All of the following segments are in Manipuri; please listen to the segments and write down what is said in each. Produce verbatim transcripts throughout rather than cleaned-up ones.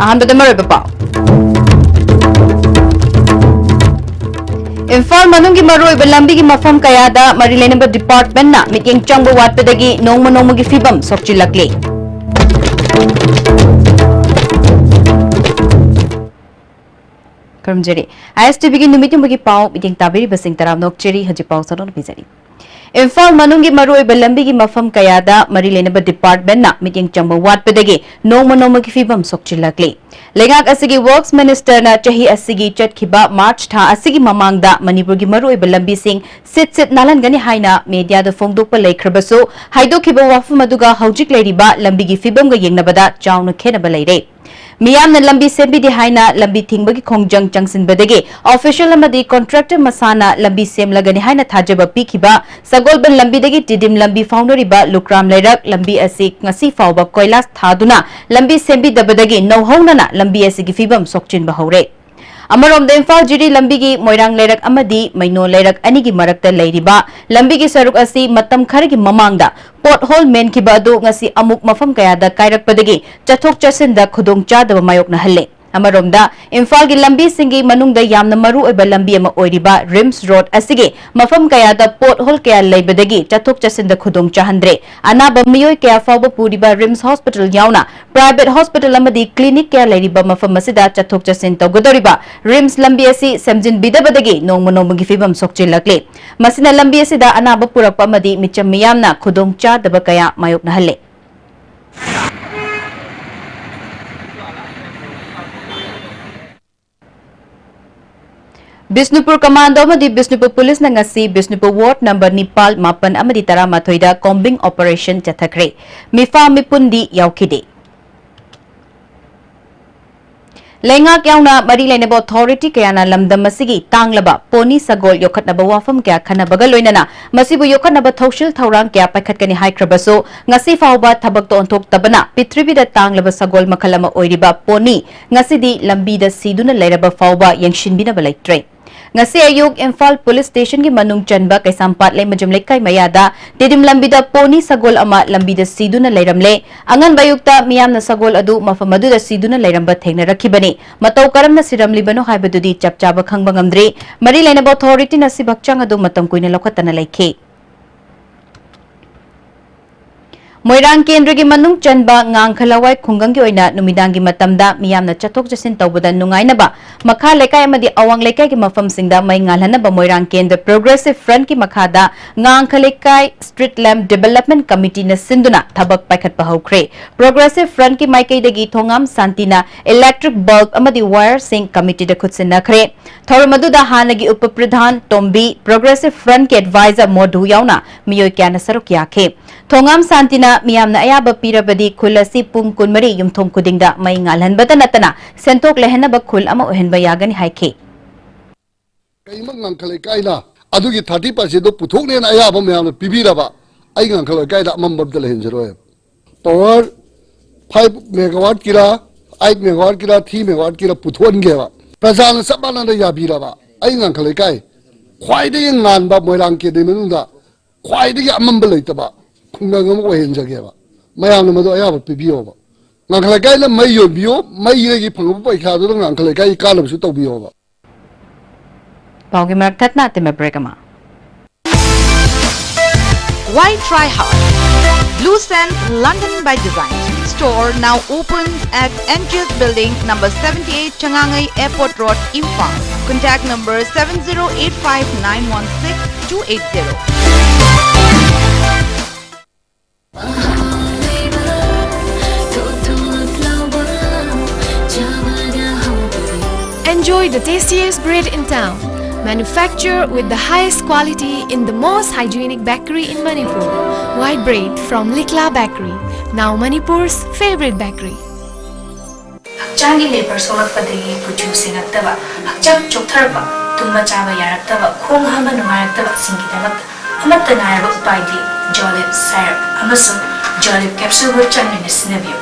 ꯑꯍꯥꯟꯕꯗ ꯃꯔꯨꯑꯣꯏꯕ ꯄꯥꯎ꯫ ꯏꯝꯐꯥꯜ ꯃꯅꯨꯡꯒꯤ ꯃꯔꯨꯑꯣꯏꯕ ꯂꯝꯕꯤꯒꯤ ꯃꯐꯝ ꯀꯌꯥꯗ ꯃꯔꯤ ꯂꯩꯅꯕ ꯗꯤꯄꯥꯔꯠꯃꯦꯟꯠꯅ ꯃꯤꯠꯌꯦꯡ ꯆꯪꯕ ꯋꯥꯠꯄꯗꯒꯤ ꯅꯣꯡꯃ ꯅꯣꯡꯃꯒꯤ ꯐꯤꯕꯝ ꯁꯣꯛꯆꯤꯜꯂꯛꯂꯤ꯫ ꯈꯨꯔꯨꯝꯖꯔꯤ꯫ ꯑꯥꯏ ꯑꯦꯁ ꯇꯤ ꯚꯤꯒꯤ ꯅꯨꯃꯤꯠ ꯌꯨꯝꯕꯒꯤ ꯄꯥꯎ ꯃꯤꯠꯌꯦꯡ ꯇꯥꯕꯤꯔꯤꯕꯁꯤꯡ ꯇꯔꯥꯝꯅ ꯑꯣꯛꯆꯔꯤ꯫ ꯍꯧꯖꯤꯛ ꯄꯥꯎ ꯁꯟꯗꯣꯛꯅ ꯄꯤꯖꯔꯤ꯫ ꯏꯝꯐꯥꯜ ꯃꯅꯨꯡꯒꯤ ꯃꯔꯨꯑꯣꯏꯕ ꯂꯝꯕꯤꯒꯤ ꯃꯐꯝ ꯀꯌꯥꯗ ꯃꯔꯤ ꯂꯩꯅꯕ ꯗꯤꯄꯥꯔꯠꯃꯦꯟꯠꯅ ꯃꯤꯠꯌꯦꯡ ꯆꯪꯕ ꯋꯥꯠꯄꯗꯒꯤ ꯅꯣꯡꯃ ꯅꯣꯡꯃꯒꯤ ꯐꯤꯕꯝ ꯁꯣꯛꯆꯤꯜꯂꯛꯂꯤ꯫ ꯂꯩꯉꯥꯛ ꯑꯁꯤꯒꯤ ꯋꯔꯛꯁ ꯃꯤꯅꯤꯁꯇꯔꯅ ꯆꯍꯤ ꯑꯁꯤꯒꯤ ꯆꯠꯈꯤꯕ ꯃꯥꯔꯆ ꯊꯥ ꯑꯁꯤꯒꯤ ꯃꯃꯥꯡꯗ ꯃꯅꯤꯄꯨꯔꯒꯤ ꯃꯔꯨꯑꯣꯏꯕ ꯂꯝꯕꯤꯁꯤꯡ ꯁꯤꯠ ꯁꯤꯠ ꯅꯥꯜꯍꯟꯒꯅꯤ ꯍꯥꯏꯅ ꯃꯤꯗꯤꯌꯥꯗ ꯐꯣꯡꯗꯣꯛꯄ ꯂꯩꯈ꯭ꯔꯕꯁꯨ, ꯍꯥꯏꯗꯣꯛꯈꯤꯕ ꯋꯥꯐꯝ ꯑꯗꯨꯒ ꯍꯧꯖꯤꯛ ꯂꯩꯔꯤꯕ ꯂꯝꯕꯤꯒꯤ ꯐꯤꯕꯝꯒ ꯌꯦꯡꯅꯕꯗ ꯆꯥꯎꯅ ꯈꯦꯠꯅꯕ ꯂꯩꯔꯦ꯫ ꯃꯤꯌꯥꯝꯅ ꯂꯝꯕꯤ ꯁꯦꯝꯕꯤꯗꯦ ꯍꯥꯏꯅ ꯂꯝꯕꯤ ꯊꯤꯡꯕꯒꯤ ꯈꯣꯡꯖꯪ ꯆꯪꯁꯤꯟꯕꯗꯒꯤ ꯑꯣꯐꯤꯁꯤꯌꯦꯜ ꯑꯃꯗꯤ ꯀꯣꯟꯇ꯭ꯔꯦꯛꯇꯔ ꯃꯁꯥꯅ ꯂꯝꯕꯤ ꯁꯦꯝꯂꯒꯅꯤ ꯍꯥꯏꯅ ꯊꯥꯖꯕ ꯄꯤꯈꯤꯕ ꯁꯒꯣꯜꯕꯟ ꯂꯝꯕꯤꯗꯒꯤ ꯇꯤꯗꯤꯝ ꯂꯝꯕꯤ ꯐꯥꯎꯅꯔꯤꯕ ꯂꯨꯀ꯭ꯔꯥꯝ ꯂꯩꯔꯛ ꯂꯝꯕꯤ ꯑꯁꯤ ꯉꯁꯤ ꯐꯥꯎꯕ ꯀꯣꯏꯂꯥꯁ ꯊꯥꯗꯨꯅ ꯂꯝꯕꯤ ꯁꯦꯝꯕꯤꯗꯕꯗꯒꯤ ꯅꯧꯍꯧꯅꯅ ꯂꯝꯕꯤ ꯑꯁꯤꯒꯤ ꯐꯤꯕꯝ ꯁꯣꯛꯆꯤꯟꯕ ꯍꯧꯔꯦ꯫ ꯑꯃꯔꯣꯝꯗ ꯏꯝꯐꯥꯜ ꯖꯤꯔꯤ ꯂꯝꯕꯤꯒꯤ ꯃꯣꯏꯔꯥꯡ ꯂꯩꯔꯛ ꯑꯃꯗꯤ ꯃꯩꯅꯣ ꯂꯩꯔꯛ ꯑꯅꯤꯒꯤ ꯃꯔꯛꯇ ꯂꯩꯔꯤꯕ ꯂꯝꯕꯤꯒꯤ ꯁꯔꯨꯛ ꯑꯁꯤ ꯃꯇꯝ ꯈꯔꯒꯤ ꯃꯃꯥꯡꯗ ꯄꯣꯠ ꯍꯣꯜ ꯃꯦꯟꯈꯤꯕ ꯑꯗꯨ ꯉꯁꯤ ꯑꯃꯨꯛ ꯃꯐꯝ ꯀꯌꯥꯗ ꯀꯥꯏꯔꯛꯄꯗꯒꯤ ꯆꯠꯊꯣꯛ ꯆꯠꯁꯤꯟꯗ ꯈꯨꯗꯣꯡꯆꯥꯗꯕ ꯃꯥꯌꯣꯛꯅꯍꯜꯂꯦ꯫ ꯑꯃꯔꯣꯝꯗ ꯏꯝꯐꯥꯜꯒꯤ ꯂꯝꯕꯤꯁꯤꯡꯒꯤ ꯃꯅꯨꯡꯗ ꯌꯥꯝꯅ ꯃꯔꯨ ꯑꯣꯏꯕ ꯂꯝꯕꯤ ꯑꯃ ꯑꯣꯏꯔꯤꯕ ꯔꯤꯝꯁ ꯔꯣꯗ ꯑꯁꯤꯒꯤ ꯃꯐꯝ ꯀꯌꯥꯗ ꯄꯣꯠ ꯍꯣꯜ ꯀꯌꯥ ꯂꯩꯕꯗꯒꯤ ꯆꯠꯊꯣꯛ ꯆꯠꯁꯤꯟꯗ ꯈꯨꯗꯣꯡ ꯆꯥꯍꯟꯗ꯭ꯔꯦ꯫ ꯑꯅꯥꯕ ꯃꯤꯑꯣꯏ ꯀꯌꯥ ꯐꯥꯎꯕ ꯄꯨꯔꯤꯕ ꯔꯤꯝꯁ ꯍꯣꯁꯄꯤꯇꯥꯜ ꯌꯥꯎꯅ ꯄ꯭ꯔꯥꯏꯚꯦꯠ ꯍꯣꯁꯄꯤꯇꯥꯜ ꯑꯃꯗꯤ ꯀ꯭ꯂꯤꯅꯤꯛ ꯀꯌꯥ ꯂꯩꯔꯤꯕ ꯃꯐꯝ ꯑꯁꯤꯗ ꯆꯠꯊꯣꯛ ꯆꯠꯁꯤꯟ ꯇꯧꯒꯗꯧꯔꯤꯕ ꯔꯤꯝꯁ ꯂꯝꯕꯤ ꯑꯁꯤ ꯁꯦꯝꯖꯤꯟꯕꯤꯗꯕꯗꯒꯤ ꯅꯣꯡꯃ ꯅꯣꯡꯃꯒꯤ ꯐꯤꯕꯝ ꯁꯣꯛꯆꯤꯜꯂꯛꯂꯤ꯫ ꯃꯁꯤꯅ ꯂꯝꯕꯤ ꯑꯁꯤꯗ ꯑꯅꯥꯕ ꯄꯨꯔꯛꯄ ꯑꯃꯗꯤ ꯃꯤꯆꯝ ꯃꯤꯌꯥꯝꯅ ꯈꯨꯗꯣꯡ ꯆꯥꯗꯕ ꯀꯌꯥ ꯃꯥꯌꯣꯛꯅꯍꯜꯂꯦ꯫ ꯕꯤꯁꯅꯨꯄꯨꯔ ꯀꯃꯥꯟꯗꯣ ꯑꯃꯗꯤ ꯕꯤꯁꯅꯨꯄꯨꯔ ꯄꯨꯂꯤꯁꯅ ꯉꯁꯤ ꯕꯤꯁꯅꯨꯄꯨꯔ ꯋꯥꯔꯗ ꯅꯝꯕꯔ ꯅꯤꯄꯥꯜ, ꯃꯥꯄꯟ ꯑꯃꯗꯤ ꯇꯔꯥꯃꯥꯊꯣꯏꯗ ꯀꯣꯝꯕꯤꯡ ꯑꯣꯄꯔꯦꯁꯟ ꯆꯠꯊꯈ꯭ꯔꯦ꯫ ꯃꯤꯐꯥ ꯃꯤꯄꯨꯟꯗꯤ ꯌꯥꯎꯈꯤꯗꯦ꯫ ꯂꯩꯉꯥꯛ ꯌꯥꯎꯅ ꯃꯔꯤ ꯂꯩꯅꯕ ꯑꯣꯊꯣꯔꯤꯇꯤ ꯀꯌꯥꯅ ꯂꯝꯗꯝ ꯑꯁꯤꯒꯤ ꯇꯥꯡꯂꯕ ꯄꯣꯅꯤ ꯁꯒꯣꯜ ꯌꯣꯛꯈꯠꯅꯕ ꯋꯥꯐꯝ ꯀꯌꯥ ꯈꯟꯅꯕꯒ ꯂꯣꯏꯅꯅ ꯃꯁꯤꯕꯨ ꯌꯣꯛꯈꯠꯅꯕ ꯊꯧꯁꯤꯜ ꯊꯧꯔꯥꯡ ꯀꯌꯥ ꯄꯥꯏꯈꯠꯀꯅꯤ ꯍꯥꯏꯈ꯭ꯔꯕꯁꯨ, ꯉꯁꯤ ꯐꯥꯎꯕ ꯊꯕꯛꯇ ꯑꯣꯟꯊꯣꯛꯇꯕꯅ ꯄ꯭ꯔꯤꯊꯤꯕꯤꯗ ꯇꯥꯡꯂꯕ ꯁꯒꯣꯜ ꯃꯈꯜ ꯑꯃ ꯑꯣꯏꯔꯤꯕ ꯄꯣꯅꯤ ꯉꯁꯤꯗꯤ ꯂꯝꯕꯤꯗ ꯁꯤꯗꯨꯅ ꯂꯩꯔꯕ ꯐꯥꯎꯕ ꯌꯦꯡꯁꯤꯟꯕꯤꯅꯕ ꯂꯩꯇ꯭ꯔꯦ꯫ ꯉꯁꯤ ꯑꯌꯨꯛ ꯏꯝꯐꯥꯜ ꯄꯨꯂꯤꯁ ꯁ꯭ꯇꯦꯁꯟꯒꯤ ꯃꯅꯨꯡ ꯆꯟꯕ ꯀꯩꯁꯥꯝꯄꯥꯠ ꯂꯩꯃꯖꯨꯝ ꯂꯩꯀꯥꯏ ꯃꯌꯥꯗ ꯇꯤꯗꯤꯝ ꯂꯝꯕꯤꯗ ꯄꯣꯅꯤ ꯁꯒꯣꯜ ꯑꯃ ꯂꯝꯕꯤꯗ ꯁꯤꯗꯨꯅ ꯂꯩꯔꯝꯂꯦ꯫ ꯑꯉꯟꯕ ꯑꯌꯨꯛꯇ ꯃꯤꯌꯥꯝꯅ ꯁꯒꯣꯜ ꯑꯗꯨ ꯃꯐꯝ ꯑꯗꯨꯗ ꯁꯤꯗꯨꯅ ꯂꯩꯔꯝꯕ ꯊꯦꯡꯅꯔꯛꯈꯤꯕꯅꯤ꯫ ꯃꯇꯧ ꯀꯔꯝꯅ ꯁꯤꯔꯝꯂꯤꯕꯅꯣ ꯍꯥꯏꯕꯗꯨꯗꯤ ꯆꯞ ꯆꯥꯕ ꯈꯪꯕ ꯉꯝꯗ꯭ꯔꯤ꯫ ꯃꯔꯤ ꯂꯩꯅꯕ ꯑꯣꯊꯣꯔꯤꯇꯤꯅ ꯑꯁꯤꯕ ꯍꯛꯆꯥꯡ ꯑꯗꯨ ꯃꯇꯝ ꯀꯨꯏꯅ ꯂꯧꯈꯠꯇꯅ ꯂꯩꯈꯤ꯫ ꯃꯣꯏꯔꯥꯡ ꯀꯦꯟꯗ꯭ꯔꯒꯤ ꯃꯅꯨꯡ ꯆꯟꯕ ꯉꯥꯡꯈꯂꯋꯥꯏ ꯈꯨꯡꯒꯪꯒꯤ ꯑꯣꯏꯅ ꯅꯨꯃꯤꯗꯥꯡꯒꯤ ꯃꯇꯝꯗ ꯃꯤꯌꯥꯝꯅ ꯆꯠꯊꯣꯛ ꯆꯠꯁꯤꯟ ꯇꯧꯕꯗ ꯅꯨꯡꯉꯥꯏꯅꯕ ꯃꯈꯥ ꯂꯩꯀꯥꯏ ꯑꯃꯗꯤ ꯑꯋꯥꯡ ꯂꯩꯀꯥꯏꯒꯤ ꯃꯐꯝꯁꯤꯡꯗ ꯃꯩ ꯉꯥꯜꯍꯟꯅꯕ ꯃꯣꯏꯔꯥꯡ ꯀꯦꯟꯗ꯭ꯔ ꯄ꯭ꯔꯣꯒ꯭ꯔꯦꯁꯤꯚ ꯐ꯭ꯔꯟꯠꯀꯤ ꯃꯈꯥꯗ ꯉꯥꯡꯈ ꯂꯩꯀꯥꯏ ꯁ꯭ꯇ꯭ꯔꯤꯠ ꯂꯦꯝꯞ ꯗꯤꯕꯦꯂꯞꯃꯦꯟꯠ ꯀꯃꯤꯇꯤꯅ ꯁꯤꯟꯗꯨꯅ ꯊꯕꯛ ꯄꯥꯏꯈꯠꯄ ꯍꯧꯈ꯭ꯔꯦ꯫ ꯄ꯭ꯔꯣꯒ꯭ꯔꯦꯁꯤꯚ ꯐ꯭ꯔꯟꯠꯀꯤ ꯃꯥꯏꯀꯩꯗꯒꯤ ꯊꯣꯉꯥꯝ ꯁꯥꯟꯇꯤꯅ ꯏꯂꯦꯛꯇ꯭ꯔꯤꯛ ꯕꯜꯕ ꯑꯃꯗꯤ ꯋꯥꯌꯔꯁꯤꯡ ꯀꯃꯤꯇꯤꯗ ꯈꯨꯠꯁꯤꯟꯅꯈ꯭ꯔꯦ꯫ ꯊꯧꯔꯝ ꯑꯗꯨꯗ ꯍꯥꯟꯅꯒꯤ ꯎꯄ ꯄ꯭ꯔꯙꯥꯟ ꯇꯣꯝꯕꯤ, ꯄ꯭ꯔꯣꯒ꯭ꯔꯦꯁꯤꯚ ꯐ꯭ꯔꯟꯠꯀꯤ ꯑꯦꯗꯚꯥꯏꯖꯔ ꯃꯣꯙꯨ ꯌꯥꯎꯅ ꯃꯤꯑꯣꯏ ꯀꯌꯥꯅ ꯁꯔꯨꯛ ꯌꯥꯈꯤ꯫ ꯊꯣꯉꯥꯝ ꯁꯥꯟꯇꯤꯅ ꯃꯤꯌꯥꯝꯅ ꯑꯌꯥꯕ ꯄꯤꯔꯕꯗꯤ ꯈꯨꯜ ꯑꯁꯤ ꯄꯨꯡ ꯀꯨꯟꯃꯔꯤ ꯌꯨꯝꯊꯣꯡ ꯈꯨꯗꯤꯡꯗ ꯃꯩ ꯉꯥꯜꯍꯟꯕꯇ ꯅꯠꯇꯅ ꯁꯦꯟꯊꯣꯛ ꯂꯩꯍꯟꯅꯕ ꯈꯨꯜ ꯑꯃ ꯑꯣꯏꯍꯟꯕ ꯌꯥꯒꯅꯤ ꯍꯥꯏꯈꯤ꯫ ꯀꯩꯃ ꯉꯥꯡꯈ ꯂꯩꯀꯥꯏꯅ ꯑꯗꯨꯒꯤ ꯊꯥꯔꯇꯤ ꯄꯥꯔꯁꯦꯟꯗꯣ ꯄꯨꯊꯣꯛꯅꯦꯅ ꯑꯌꯥꯕ ꯃꯌꯥꯝꯅ ꯄꯤꯕꯤꯔꯕ, ꯑꯩ ꯉꯥꯡꯈ ꯂꯩꯀꯥꯏꯗ ꯑꯃꯝꯕ ꯑꯝꯇ ꯂꯩꯍꯟꯖꯔꯣꯏ꯫ ꯄꯥꯋꯔ ꯐꯥꯏꯚ ꯃꯦꯒꯥꯋꯥꯠꯀꯤꯔꯥ, ꯑꯩꯠ ꯃꯦꯒꯥꯋꯥꯠꯀꯤꯔꯥ, ꯊ꯭ꯔꯤ ꯃꯦꯒꯥꯋꯥꯠꯀꯤꯔꯥ ꯄꯨꯊꯣꯛꯍꯟꯒꯦꯕ꯫ ꯄ꯭ꯔꯖꯥꯅ ꯆꯞ ꯃꯥꯟꯅꯅ ꯌꯥꯕꯤꯔꯕ, ꯑꯩ ꯉꯥꯡꯈ ꯂꯩꯀꯥꯏ ꯈ꯭ꯋꯥꯏꯗꯒꯤ ꯉꯥꯟꯕ ꯃꯣꯏꯔꯥꯡ ꯀꯦꯟꯗ꯭ꯔꯒꯤ ꯃꯅꯨꯡꯗ ꯈ꯭ꯋꯥꯏꯗꯒꯤ ꯑꯃꯝꯕ ꯂꯩꯇꯕ ꯈꯨꯡꯒꯪ ꯑꯃ ꯑꯣꯏꯍꯟꯖꯒꯦꯕ꯫ ꯃꯌꯥꯝꯅ ꯃꯗꯨ ꯑꯌꯥꯕ ꯄꯤꯕꯤꯌꯣꯕ꯫ ꯉꯥꯡꯈ ꯂꯩꯀꯥꯏꯅ ꯃꯩ ꯌꯣꯟꯕꯤꯌꯣ, ꯃꯩꯗꯒꯤ ꯐꯪꯕ ꯄꯩꯁꯥꯗꯨꯅ ꯉꯥꯡꯈ ꯂꯩꯀꯥꯏꯒꯤ ꯀꯥꯟꯅꯕꯁꯨ ꯇꯧꯕꯤꯌꯣꯕ꯫ ꯄꯥꯎꯒꯤ ꯃꯔꯛ ꯊꯠꯅ ꯑꯇꯦꯟꯕ ꯕ꯭ꯔꯦꯛ ꯑꯃ꯫ Why try hard? Blue Sands London by Design store now opens at N G S Building, number seventy-eight, Changangai Airport Road, Imphal. Contact number seven zero eight five nine one six two eight zero. Enjoy the tastiest bread in town. Manufactured with the highest quality in the most hygienic bakery in Manipur. White bread from Likla Bakery, now Manipur's favorite bakery. ꯍꯛꯆꯥꯡꯒꯤ ꯂꯦꯕꯔ ꯁꯣꯛꯂꯛꯄꯗꯒꯤ ꯀꯨꯆꯨ ꯁꯦꯡꯉꯛꯇꯕ, ꯍꯛꯆꯥꯡ ꯆꯣꯛꯊꯔꯛꯄ, ꯇꯨꯝꯕ ꯆꯥꯕ ꯌꯥꯔꯛꯇꯕꯁꯤꯡꯒꯤꯗꯃꯛꯇ ꯑꯃꯠꯇ ꯉꯥꯏꯔꯕ ꯎꯄꯥꯏꯗꯤ ꯖꯣꯂꯤꯞ ꯁꯥꯏꯔꯞ ꯑꯃꯁꯨꯡ ꯖꯣꯂꯤꯞ ꯀꯦꯞꯁꯨꯜꯕꯨ ꯆꯥꯡ ꯅꯥꯏꯅ ꯁꯤꯖꯤꯟꯅꯕꯤꯌꯨ꯫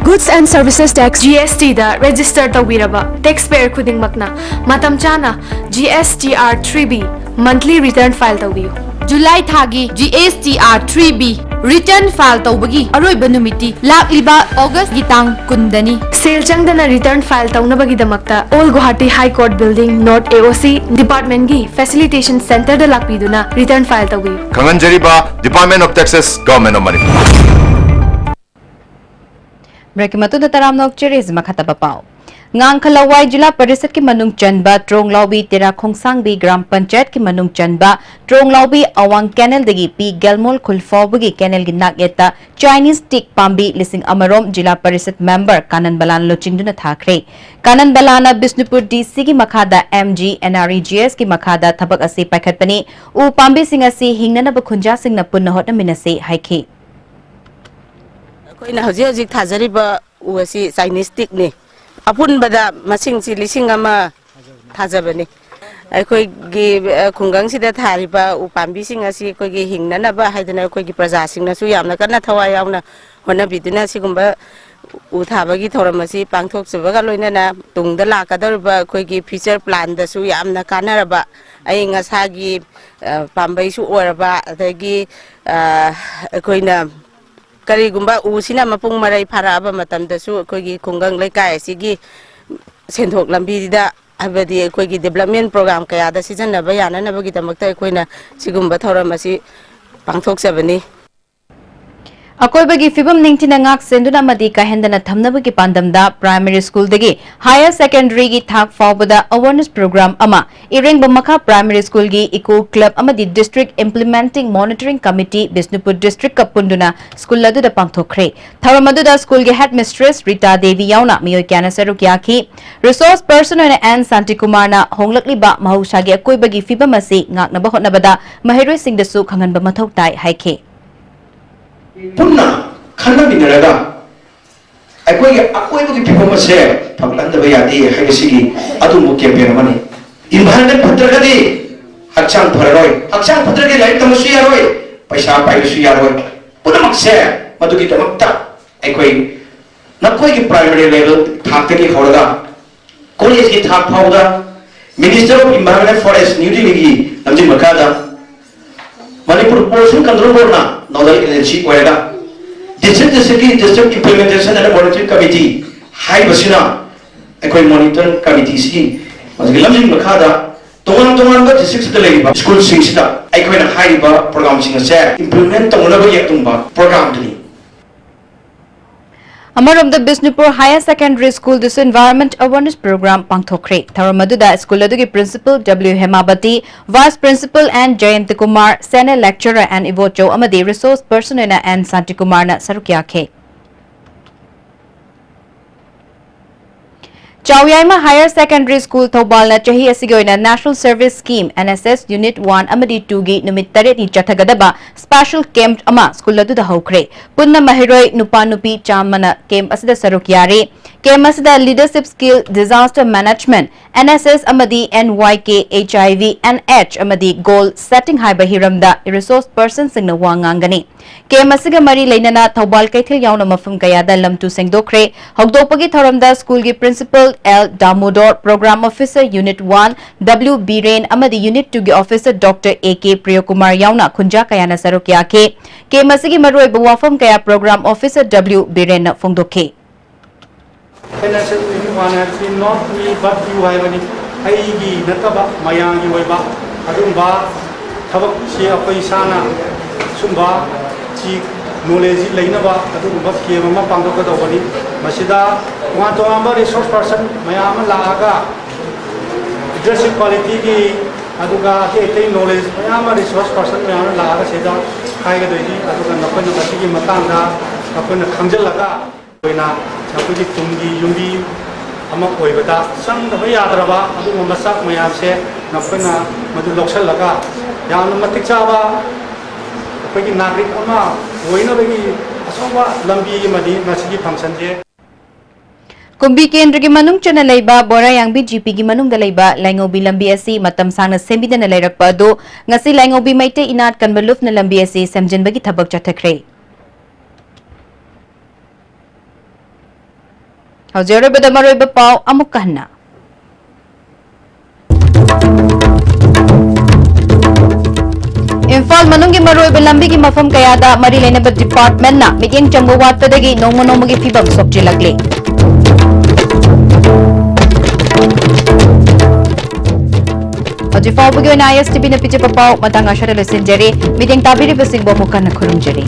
Goods and Services Tax, G S T the register ꯇꯧꯕꯤꯔꯕ taxpayer ꯈꯨꯗꯤꯡꯃꯛꯅ ꯃꯇꯝ ꯆꯥꯅ G S T R three B monthly return file ꯇꯧꯕꯤꯌꯨ꯫ ꯖꯨꯂꯥꯏ ꯊꯥꯒꯤ G S T R three B return file ꯇꯧꯕꯒꯤ ꯑꯔꯣꯏꯕ ꯅꯨꯃꯤꯠꯇꯤ ꯂꯥꯛꯂꯤꯕ ꯑꯣꯒꯁꯀꯤ ꯇꯥꯡ ꯀꯨꯟꯗꯅꯤ꯫ ꯁꯦꯜ ꯆꯪꯗꯅ return file ꯇꯧꯅꯕꯒꯤꯗꯃꯛꯇ Old Guwahati High Court Building, North A O C department ꯀꯤ facilitation center ꯗ ꯂꯥꯛꯄꯤꯗꯨꯅ return file ꯇꯧꯕꯤꯌꯨ꯫ ꯈꯪꯍꯟꯖꯔꯤꯕ, Department of Taxes, Government of Manipur꯫ Break ꯀꯤ ꯃꯇꯨꯡꯗ ꯇꯔꯥꯝꯅ ꯑꯣꯛꯆꯔꯤ, ꯃꯈꯥ ꯇꯥꯕ ꯄꯥꯎ꯫ ꯉꯥꯡꯈ ꯂꯋꯥꯏ ꯖꯤꯂꯥ ꯄꯔꯤꯁꯠꯀꯤ ꯃꯅꯨꯡ ꯆꯟꯕ ꯇ꯭ꯔꯣꯡꯂꯥꯎꯕꯤ ꯇꯦꯔꯥ ꯈꯣꯡꯁꯥꯡꯕꯤ ꯒ꯭ꯔꯥꯝ ꯄꯟꯆꯥꯌꯠꯀꯤ ꯃꯅꯨꯡ ꯆꯟꯕ ꯇ꯭ꯔꯣꯡꯂꯥꯎꯕꯤ ꯑꯋꯥꯡ ꯀꯦꯅꯦꯜꯗꯒꯤ ꯄꯤ ꯒꯦꯜꯃꯣꯜ ꯈꯨꯜ ꯐꯥꯎꯕꯒꯤ ꯀꯦꯅꯦꯜꯒꯤ ꯅꯥꯛꯌꯦꯠꯇ Chinese teak ꯄꯥꯝꯕꯤ ꯂꯤꯁꯤꯡ ꯑꯃꯔꯣꯝ ꯖꯤꯂꯥ ꯄꯔꯤꯁꯠ ꯃꯦꯝꯕꯔ ꯀꯥꯅꯟ ꯕꯂꯥꯟ ꯂꯨꯆꯤꯡꯗꯨꯅ ꯊꯥꯈ꯭ꯔꯦ꯫ ꯀꯥꯅꯟ ꯕꯂꯥꯟꯅ ꯕꯤꯁꯅꯨꯄꯨꯔ D C ꯒꯤ ꯃꯈꯥꯗ M G N R E G S ꯀꯤ ꯃꯈꯥꯗ ꯊꯕꯛ ꯑꯁꯤ ꯄꯥꯏꯈꯠꯄꯅꯤ꯫ ꯎ ꯄꯥꯝꯕꯤꯁꯤꯡ ꯑꯁꯤ ꯍꯤꯡꯅꯅꯕ ꯈꯨꯟꯖꯥꯁꯤꯡꯅ ꯄꯨꯟꯅ ꯍꯣꯠꯅꯃꯤꯟꯅꯁꯤ ꯍꯥꯏꯈꯤ꯫ ꯑꯩꯈꯣꯏꯅ ꯍꯧꯖꯤꯛ ꯍꯧꯖꯤꯛ ꯊꯥꯖꯔꯤꯕ ꯎ ꯑꯁꯤ Chinese teak ꯅꯤ꯫ ꯑꯄꯨꯟꯕꯗ ꯃꯁꯤꯡꯁꯤ ꯂꯤꯁꯤꯡ ꯑꯃ ꯊꯥꯖꯕꯅꯤ꯫ ꯑꯩꯈꯣꯏꯒꯤ, ꯑ, ꯈꯨꯡꯒꯪꯁꯤꯗ ꯊꯥꯔꯤꯕ ꯎ ꯄꯥꯝꯕꯤꯁꯤꯡ ꯑꯁꯤ ꯑꯩꯈꯣꯏꯒꯤ ꯍꯤꯡꯅꯅꯕ ꯍꯥꯏꯗꯅ ꯑꯩꯈꯣꯏꯒꯤ ꯄ꯭ꯔꯖꯥꯁꯤꯡꯅꯁꯨ ꯌꯥꯝꯅ ꯀꯟꯅ ꯊꯋꯥꯏ ꯌꯥꯎꯅ ꯍꯣꯠꯅꯕꯤꯗꯨꯅ ꯁꯤꯒꯨꯝꯕ ꯎ ꯊꯥꯕꯒꯤ ꯊꯧꯔꯝ ꯑꯁꯤ ꯄꯥꯡꯊꯣꯛꯆꯕꯒ ꯂꯣꯏꯅꯅ ꯇꯨꯡꯗ ꯂꯥꯛꯀꯗꯧꯔꯤꯕ ꯑꯩꯈꯣꯏꯒꯤ future plan ꯗꯁꯨ ꯌꯥꯝꯅ ꯀꯥꯟꯅꯔꯕ, ꯑꯏꯪ ꯑꯁꯥꯒꯤ, ꯑ, ꯄꯥꯝꯕꯩꯁꯨ ꯑꯣꯏꯔꯕ, ꯑꯗꯒꯤ, ꯑ, ꯑꯩꯈꯣꯏꯅ ꯀꯔꯤꯒꯨꯝꯕ ꯎꯁꯤꯅ ꯃꯄꯨꯡ ꯃꯔꯩ ꯐꯥꯔꯛꯑꯕ ꯃꯇꯝꯗꯁꯨ ꯑꯩꯈꯣꯏꯒꯤ ꯈꯨꯡꯒꯪ ꯂꯩꯀꯥꯏ ꯑꯁꯤꯒꯤ ꯁꯦꯟꯊꯣꯛ ꯂꯝꯕꯤꯗ, ꯍꯥꯏꯕꯗꯤ ꯑꯩꯈꯣꯏꯒꯤ development program ꯀꯌꯥꯗ ꯁꯤꯖꯤꯟꯅꯕ ꯌꯥꯅꯅꯕꯒꯤꯗꯃꯛꯇ ꯑꯩꯈꯣꯏꯅ ꯁꯤꯒꯨꯝꯕ ꯊꯧꯔꯝ ꯑꯁꯤ ꯄꯥꯡꯊꯣꯛꯆꯕꯅꯤ꯫ ꯑꯀꯣꯏꯕꯒꯤ ꯐꯤꯕꯝ ꯅꯤꯡꯊꯤꯅ ꯉꯥꯛ ꯁꯦꯟꯗꯨꯅ ꯑꯃꯗꯤ ꯀꯥꯏꯍꯟꯗꯅ ꯊꯝꯅꯕꯒꯤ ꯄꯥꯟꯗꯝꯗ primary school ꯗꯒꯤ higher secondary ꯒꯤ ꯊꯥꯛ ꯐꯥꯎꯕꯗ awareness program ꯑꯃ ꯏꯔꯦꯡꯕꯝ ꯃꯈꯥ primary school ꯒꯤ eco club ꯑꯃꯗꯤ district implementing monitoring committee Bishnupur district ꯀ ꯄꯨꯟꯗꯨꯅ school ꯑꯗꯨꯗ ꯄꯥꯡꯊꯣꯛꯈ꯭ꯔꯦ꯫ ꯊꯧꯔꯝ ꯑꯗꯨꯗ school ꯒꯤ headmistress ꯔꯤꯇꯥ ꯗꯦꯕꯤ ꯌꯥꯎꯅ ꯃꯤꯑꯣꯏ ꯀꯌꯥꯅ ꯁꯔꯨꯛ ꯌꯥꯈꯤ꯫ Resource person ꯑꯣꯏꯅ ꯑꯦꯟ ꯁꯥꯟꯇꯤꯀꯨꯃꯥꯔꯅ ꯍꯣꯡꯂꯛꯂꯤꯕ ꯃꯍꯧꯁꯥꯒꯤ ꯑꯀꯣꯏꯕꯒꯤ ꯐꯤꯕꯝ ꯑꯁꯤ ꯉꯥꯛꯅꯕ ꯍꯣꯠꯅꯕꯗ ꯃꯍꯩꯔꯣꯏꯁꯤꯡꯗꯁꯨ ꯈꯪꯍꯟꯕ ꯃꯊꯧ ꯇꯥꯏ ꯍꯥꯏꯈꯤ꯫ ꯄꯨꯟꯅ ꯈꯟꯅꯃꯤꯟꯅꯔꯒ ꯑꯩꯈꯣꯏꯒꯤ ꯑꯀꯣꯏꯕꯒꯤ ꯐꯤꯕꯝ ꯑꯁꯦ ꯐꯒꯠꯍꯟꯗꯕ ꯌꯥꯗꯦ ꯍꯥꯏꯕꯁꯤꯒꯤ ꯑꯗꯨꯒꯨꯝꯕ campaign ꯑꯃꯅꯤ꯫ Environment ꯐꯠꯇ꯭ꯔꯒꯗꯤ ꯍꯛꯆꯥꯡ ꯐꯔꯔꯣꯏ, ꯍꯛꯆꯥꯡ ꯐꯠꯇ꯭ꯔꯒꯗꯤ ꯂꯥꯏꯔꯤꯛ ꯇꯝꯕꯁꯨ ꯌꯥꯔꯣꯏ, ꯄꯩꯁꯥ ꯄꯥꯏꯕꯁꯨ ꯌꯥꯔꯣꯏ꯫ ꯄꯨꯝꯅꯃꯛꯁꯦ ꯃꯗꯨꯒꯤꯗꯃꯛꯇ ꯑꯩꯈꯣꯏ ꯅꯈꯣꯏꯒꯤ primary level ꯊꯥꯛꯇꯒꯤ ꯍꯧꯔꯒ college ꯀꯤ ꯊꯥꯛ ꯐꯥꯎꯕꯗ Minister of Environment and Forest, New Delhi ꯒꯤ ꯂꯝꯖꯤꯡ ꯃꯈꯥꯗ ꯃꯅꯤꯄꯨꯔ Pollution Control Board ꯅ nodal agency ꯑꯣꯏꯔꯒ district district ꯀꯤ district implementation and monitoring committee ꯍꯥꯏꯕꯁꯤꯅ ꯑꯩꯈꯣꯏ monitoring committee ꯁꯤꯒꯤ ꯃꯁꯤꯒꯤ ꯂꯝꯖꯤꯡ ꯃꯈꯥꯗ ꯇꯣꯉꯥꯟ ꯇꯣꯉꯥꯟꯕ district ꯁꯤꯗ ꯂꯩꯔꯤꯕ school ꯁꯤꯡꯁꯤꯗ ꯑꯩꯈꯣꯏꯅ ꯍꯥꯏꯔꯤꯕ program ꯁꯤꯡ ꯑꯁꯦ implement ꯇꯧꯅꯕꯒꯤ ꯑꯗꯨꯒꯨꯝꯕ program ꯗꯨꯅꯤ꯫ ꯑꯃꯔꯣꯝꯗ ꯕꯤꯁꯅꯨꯄꯨꯔ Higher Secondary School ꯗꯁꯨ Environment Awareness Program ꯄꯥꯡꯊꯣꯛꯈ꯭ꯔꯦ꯫ ꯊꯧꯔꯝ ꯑꯗꯨꯗ school ꯑꯗꯨꯒꯤ Principal W ꯍꯦꯃꯥꯕꯇꯤ, Vice Principal N ꯖꯌꯟꯇ Kumar, Senior Lecturer N Ibochou ꯑꯃꯗꯤ Resource Person ꯑꯣꯏꯅ N ꯁꯥꯟꯇꯤꯀꯨꯃꯥꯔꯅ ꯁꯔꯨꯛ ꯌꯥꯈꯤ꯫ ꯆꯥꯎꯌꯥꯏꯃ Higher Secondary School ꯊꯧꯕꯥꯜꯅ ꯆꯍꯤ ꯑꯁꯤꯒꯤ ꯑꯣꯏꯅ National Service Scheme, N S S Unit one ꯑꯃꯗꯤ two ꯒꯤ ꯅꯨꯃꯤꯠ ꯇꯔꯦꯠꯅꯤ ꯆꯠꯊꯒꯗꯕ special camp ꯑꯃ school ꯑꯗꯨꯗ ꯍꯧꯈ꯭ꯔꯦ꯫ ꯄꯨꯟꯅ ꯃꯍꯩꯔꯣꯏ ꯅꯨꯄꯥ ꯅꯨꯄꯤ ꯆꯥꯝꯃꯅ camp ꯑꯁꯤꯗ ꯁꯔꯨꯛ ꯌꯥꯔꯤ꯫ Camp ꯑꯁꯤꯗ Leadership Skill, Disaster Management, N S S ꯑꯃꯗꯤ N Y K, H I V, N H ꯑꯃꯗꯤ Goal Setting ꯍꯥꯏꯕ ꯍꯤꯔꯝꯗ resource person ꯁꯤꯡꯅ ꯋꯥ ꯉꯥꯡꯒꯅꯤ꯫ Camp ꯑꯁꯤꯒ ꯃꯔꯤ ꯂꯩꯅꯅ ꯊꯧꯕꯥꯜ ꯀꯩꯊꯦꯜ ꯌꯥꯎꯅ ꯃꯐꯝ ꯀꯌꯥꯗ ꯂꯝ ꯇꯨ ꯁꯦꯡꯗꯣꯛꯈ꯭ꯔꯦ꯫ ꯍꯧꯗꯣꯛꯄꯒꯤ ꯊꯧꯔꯝꯗ school ꯒꯤ Principal L ꯗꯥꯃꯣꯗꯣꯔ, Program Officer Unit one W Biren ꯑꯃꯗꯤ Unit two ꯒꯤ Officer Doctor A K Priyokumar ꯌꯥꯎꯅ ꯈꯨꯟꯖꯥ ꯀꯌꯥꯅ ꯁꯔꯨꯛ ꯌꯥꯈꯤ꯫ Camp ꯑꯁꯤꯒꯤ ꯃꯔꯨꯑꯣꯏꯕ ꯋꯥꯐꯝ ꯀꯌꯥ Program Officer W ꯕꯤꯔꯦꯟꯅ ꯐꯣꯡꯗꯣꯛꯈꯤ꯫ N S S Unit one ꯍꯥꯏꯕꯁꯤ not me but you ꯍꯥꯏꯕꯅꯤ꯫ ꯑꯩꯒꯤ ꯅꯠꯇꯕ ꯃꯌꯥꯝꯒꯤ ꯑꯣꯏꯕ ꯑꯗꯨꯒꯨꯝꯕ ꯊꯕꯛꯁꯤ ꯑꯩꯈꯣꯏ ꯏꯁꯥꯅ ꯁꯨꯝꯕ ꯁꯤ knowledge ꯁꯤ ꯂꯩꯅꯕ ꯑꯗꯨꯒꯨꯝꯕ camp ꯑꯃ ꯄꯥꯡꯊꯣꯛꯀꯗꯧꯕꯅꯤ꯫ ꯃꯁꯤꯗ ꯇꯣꯉꯥꯟ ꯇꯣꯉꯥꯟꯕ resource person ꯃꯌꯥꯝ ꯑꯃ ꯂꯥꯛꯑꯒ leadership quality ꯒꯤ ꯑꯗꯨꯒ ꯑꯇꯩ ꯑꯇꯩ knowledge ꯃꯌꯥꯝ ꯑꯃ resource person ꯃꯌꯥꯝ ꯑꯃ ꯂꯥꯛꯑꯒ ꯁꯤꯗ ꯍꯥꯏꯒꯗꯣꯏꯅꯤ꯫ ꯑꯗꯨꯒ ꯅꯈꯣꯏꯅ ꯃꯁꯤꯒꯤ ꯃꯇꯥꯡꯗ ꯅꯈꯣꯏꯅ ꯈꯪꯖꯤꯜꯂꯒ ꯑꯩꯈꯣꯏꯅ ꯑꯩꯈꯣꯏꯒꯤ ꯇꯨꯡꯒꯤ ꯌꯨꯝꯕꯤ ꯑꯃ ꯑꯣꯏꯕꯗ ꯆꯪꯗꯕ ꯌꯥꯗ꯭ꯔꯕ ꯑꯗꯨꯒꯨꯝꯕ ꯃꯆꯥꯛ ꯃꯌꯥꯝꯁꯦ ꯅꯈꯣꯏꯅ ꯃꯗꯨ ꯂꯧꯁꯤꯜꯂꯒ ꯌꯥꯝꯅ ꯃꯇꯤꯛ ꯆꯥꯕ ꯑꯩꯈꯣꯏꯒꯤ ꯅꯥꯒꯔꯤꯛ ꯑꯃ ꯑꯣꯏꯅꯕꯒꯤ ꯑꯆꯧꯕ ꯂꯝꯕꯤ ꯑꯃꯗꯤ ꯃꯁꯤꯒꯤ function ꯁꯦ꯫ ꯀꯨꯝꯕꯤ ꯀꯦꯟꯗ꯭ꯔꯒꯤ ꯃꯅꯨꯡ ꯆꯟꯅ ꯂꯩꯕ ꯕꯣꯔꯥꯌꯥꯡꯕꯤ G P ꯒꯤ ꯃꯅꯨꯡꯗ ꯂꯩꯕ ꯂꯥꯏꯉꯧꯕꯤ ꯂꯝꯕꯤ ꯑꯁꯤ ꯃꯇꯝ ꯁꯥꯡꯅ ꯁꯦꯝꯕꯤꯗꯅ ꯂꯩꯔꯛꯄ ꯑꯗꯨ ꯉꯁꯤ ꯂꯥꯏꯉꯧꯕꯤ ꯃꯩꯇꯩ ꯏꯅꯥꯠ ꯀꯟꯕ ꯂꯨꯞꯅ ꯂꯝꯕꯤ ꯑꯁꯤ ꯁꯦꯝꯖꯤꯟꯕꯒꯤ ꯊꯕꯛ ꯆꯠꯊꯈ꯭ꯔꯦ꯫ ꯍꯧꯖꯤꯛ ꯑꯔꯣꯏꯕꯗ ꯃꯔꯨꯑꯣꯏꯕ ꯄꯥꯎ ꯑꯃꯨꯛꯀ ꯍꯟꯅ꯫ ꯏꯝꯐꯥꯜ ꯃꯅꯨꯡꯒꯤ ꯃꯔꯨꯑꯣꯏꯕ ꯂꯝꯕꯤꯒꯤ ꯃꯐꯝ ꯀꯌꯥꯗ ꯃꯔꯤ ꯂꯩꯅꯕ ꯗꯤꯄꯥꯔꯠꯃꯦꯟꯅ ꯃꯤꯠꯌꯦꯡ ꯆꯪꯕ ꯋꯥꯠꯄꯗꯒꯤ ꯅꯣꯡꯃ ꯅꯣꯡꯃꯒꯤ ꯐꯤꯕꯝ ꯁꯣꯛꯆꯤꯜꯂꯛꯂꯤ꯫ ꯍꯧꯖꯤꯛ ꯐꯥꯎꯕꯒꯤ ꯑꯣꯏꯅ ISTVꯅ ꯄꯤꯖꯕ ꯄꯥꯎ ꯃꯇꯥꯡ ꯑꯁꯤꯗ ꯂꯣꯏꯁꯤꯟꯖꯔꯦ꯫ ꯃꯤꯠꯌꯦꯡ ꯇꯥꯕꯤꯔꯤꯕꯁꯤꯡꯕꯨ ꯑꯃꯨꯛ ꯍꯟꯅ ꯈꯨꯔꯨꯝꯖꯔꯤ꯫